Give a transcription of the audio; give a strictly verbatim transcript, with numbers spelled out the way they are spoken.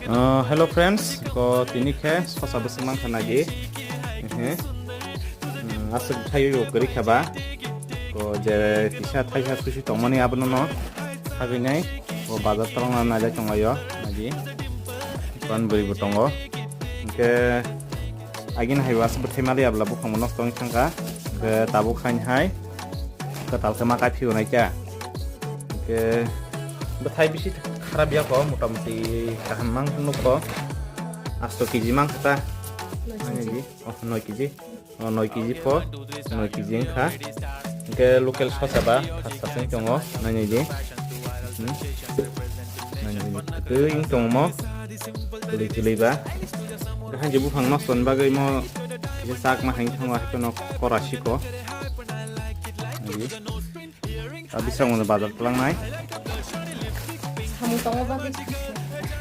Uh, hello friends, ko tini khe sosa bwswk mankha nagi. Ehe. Hmm, aswk thaio kwrwi kha ba. Ko je kisa thaisa susi tongmani abono no sagwi nai. O bazar tolong na nailai tonglaio nagi. Ban bwrwi bo tongo. Hwnkhe agini hai was bwthai mali abla bukhang no tong thangkha. Hwnkhe tabuk khain hai kwtal khe ma kai phio nai kya. Hwnkhe bwthai bisi kharap ya kho, motamuti kaham mang nukho. Asto kg mang kha ta. Noi kg. Ani di. Oh, noi kg. Oh, noi kg pho. Noi kg wngkha. Hwnkhe local sosa ba, khas khas wng tongo. Nainai di. Hmm. Nainai di. Twi wng tongo mo. Tuli tuli ba. Hwnkhe buphang nosto ni bagwi mo kisa chak ma hai thango, hai phano kora siko. Nainai di. Ah, bising mano bazar tlangnai. Samung tongo bagwi.